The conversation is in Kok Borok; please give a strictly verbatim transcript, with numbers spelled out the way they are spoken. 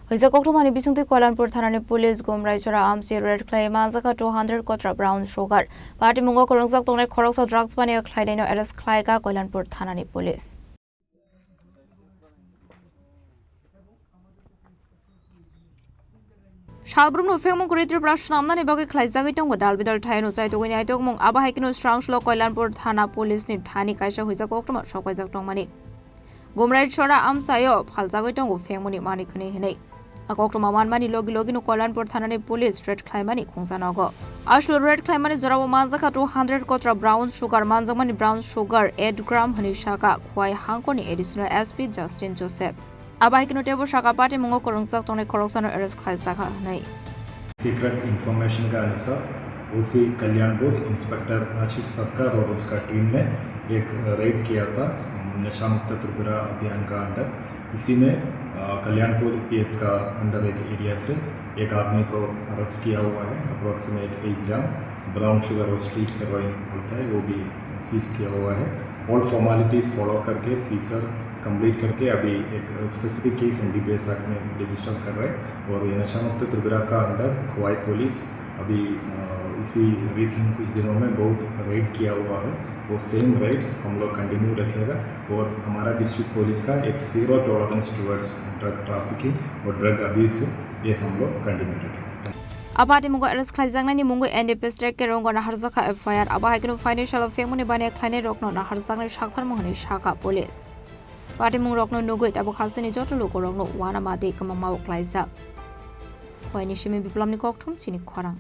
Hwijak koktwmani bisingtwi Koilanpur thanani police Gumrai Chora amsi raid khlai manjakha two hundred kotra brown sugar. Patimungo kwrwngjak tongnai khoroksa drugs baniya khlainaino arrest khlaikha Koilanpur thanani police. Salbrumno phengmung kwrwi Tripura swnamnani bagwi khlaijagwi tongo dal bidal thaino chaitugwi naitokmung. Abo hai kheno srangsulo Koilanpur thana police ni thani kaisa hwijak koktwma sokpaijak tongmani. Gumrai Chora amsaio phaljagwi tongo phengmungni manwi khwnwi hinwi. A koktwma manmani logi logino Koilanpur thanani police raid khlaimani khungsa nogo. Aswk raid khlaimani jorao manjakha two hundred kotra brown sugar, manjakmani brown sugar eight gram hwnwi saka Khowai hangkorni additional S P Justin Joseph. Abo hai kheno teibo saka patimungo kwrwngjak tongnai khoroksano arrest khlaijakha hwnwi. Secret information का अनुसार ओसी कल्याणपुर इंस्पेक्टर आशीष सत्कार और उसका टीम ने एक रेड किया था नशा मुक्त त्रिपुरा अभियान का अंडर। इसी में, अ, कल्याणपुर पीएस का अंडर एक एरिया से एक आदमी को अरेस्ट किया हुआ है। अप्रोक्सीमेट एक ग्राम ब्राउन शुगर और स्ट्रीट हेरोइन बोलता है, वो भी सीज किया हुआ है। ऑल फॉर्मेलिटीज फॉलो करके सीजर कंप्लीट करके अभी एक स्पेसिफिक केस एनडीपीएस एक्ट में रजिस्टर कर रहे हैं और ये नशा मुक्त त्रिपुरा का अंडर खोवाई पुलिस अभी, अ, इसी रिसेंट कुछ दिनों में बहुत रेड किया हुआ है। वो सेम रेड्स हम लोग कंटिन्यू रखेगा और हमारा डिस्ट्रिक्ट पुलिस का एक zero tolerance towards drug trafficking और ड्रग अब्यूज है, ये हम लोग कंटिन्यू रखेगा। Abo ati mungo arrest khlaijaknani mungwi N D P S track kerongo naharjakha F I R. Abo hai kheno financial phengmungni baniya khlainai rokno naharjaknai saktharmung hwnwi sakha police. Patimung rokno nugwi tabuk hasteni joto lukurokno uanama tei kwmangma o khlaijak. Khowaini simi Biplopni kokthum chini khorang.